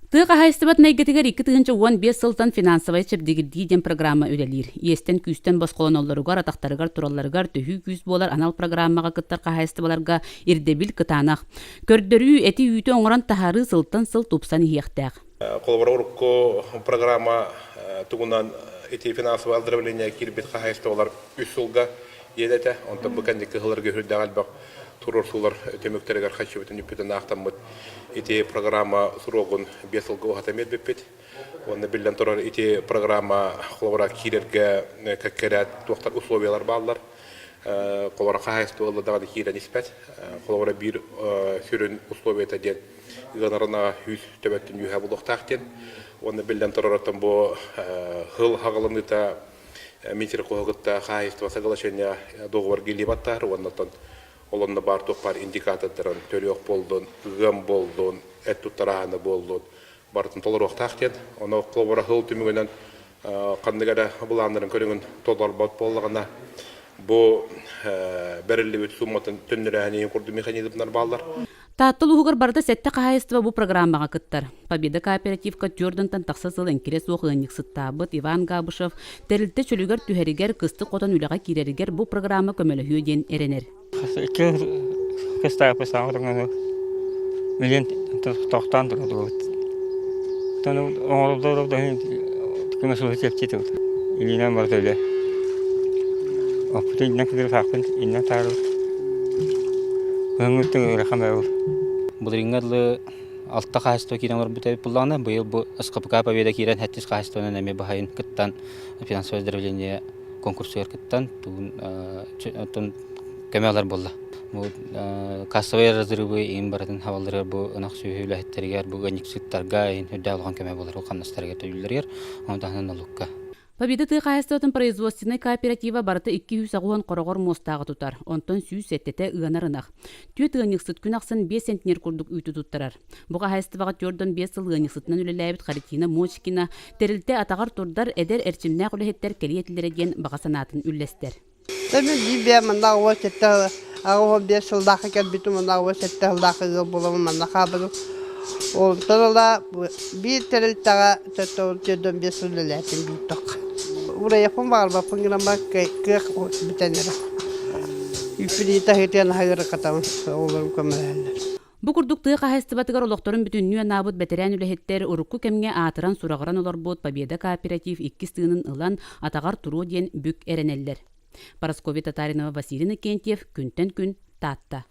Тыа хаһаайыстыбатын эйгэтигэр 2015 сылтан финансовай чэбдигирдии диэн программа үлэлиир. Иэстэн-күүстэн босхолоноллоругар, атахтарыгар туралларыгар төһүү күүс буолар анал программаҕа кыттар хаһаайыстыбаларга ирдэбил кытаанах. Көрдөрүү, эти-үүтү оҥорон таһаарыы сылтан сыл тупсан иһиэхтээх. Холобура, урукку программа тугунан ити финансовое оздоровление киирбит хаһаайыстыбалар үс сылга диэн этэ. Онтон бу кэнники сылларга үрдээх элбэх туруорсуулар түмүктэригэр харчыбытын үппүтүн аахтаммыт ити программа суруогун биэс сылга уһатан биэрбиппит. Уонна биллэн турар ити программа холобура киирэргэ кэккэрээт туохтар условиялар бааллар. Холобура хаһаайыстыба ылла даҕаны киирэн испэт. Холобура биир сүрүн условията диэн ыанарына сүүс төбөттөн үөһэ булуохтаах диэн. Уонна биллэн турар оттон бу сыл хаҕылыныыта Минсельхоһу кытта хаһаайыстыба соглашение договор баттаар уонна оттон ол онно баар туох баар индикатордарын төрүөх буоллун, ыам буоллун, эт туттарааһына буоллун барытын толоруохтаах диэн. Ону холобура сыл түмүгүнэн ханнык эрэ былааннарын көрүҥүн толорбот буоллаҕына бу бэриллибит сумматын төннөрөөһүн курдук механизмнар бааллар. Таатта улууһугар барыта сэттэ хаһаайыстыба бу программаҕа кыттар. Победа кооперативка түөрт тахса сыл эҥкилэ суох ыанньыксыттаабыт Иван Габышев тэрилтэ чөлүгэр түһэригэр, кыстык хотон үлэҕэ киирэригэр бу программа көмөлөһүө диэн эрэнэр. Милен тохтоон турдубут. Илиинэн барыта үлэ. Оппутун иннэн кытары саахпын иннэн таарыбыт. Ыһыҥҥыттан ыарахан бэйэ ол. Былырыыҥҥа дылы алта хаһаайыстыба киирэн олорбут эбит буоллаҕына, быйыл бу СХПК Победа киирэн сэттис хаһаайыстыбанан эмиэ баһайын кыттан финансовое оздоровление конкурсугар кыттан тугун оттон көмө ылар буолла. Бу кассовые разрывы иин барытын хабалларыгар бу ынах сүөһү үлэһиттэригэр, бу ыанньыксыттарга иин үрдээх улахан көмө буолар хамнастарыгар төлүүллэригэр, ону таһынан налукка. Победа тыа хаһаайыстыбатын производственнай кооператива барыта 280 хороҕор муостааҕы тутар, онтон 107-тэ ыанар ынах. Түөрт ыанньыксыт күн ахсын 5 центнер курдук үүтү туттарар. Бу хаһаайыстыбаҕа 45 сыл ыанньыксытынан үлэлээбит Харитина Мочкина тэрилтэ атаҕар турдар эдэр эрчимнээх үлэһиттэр кэлиэ этилэрэ диэн баҕа санаатын үллэстэр. Тэбил биир манна 87 85 сыллаахха кэлбитим уонна 87 сыллаахха ыал буоламмын манна хаалбытым. Онтон ыла биир тэрилтэҕэ 45 сыл үлэлээтим биир тохха. Урайаппын баҕарбаппын гынан баран кыах бүтэн эрэр. Үппүлии таһыытыан аһыырыкатабын оҕолорум көмөлөһөллөр. Бу курдук тыа хаһаайыстыбатыгар олохторун бүтүннүү анаабыт бэтэрээн үлэһиттэр урукку кэмҥэ аатыран-сураҕыран олорбут Победа кооператив иккис тыынын ылан, атаҕар туруо диэн бүк эрэнэллэр. Парасковья Татаринова, Василий Иннокентьев, Күнтэн күн, Таатта.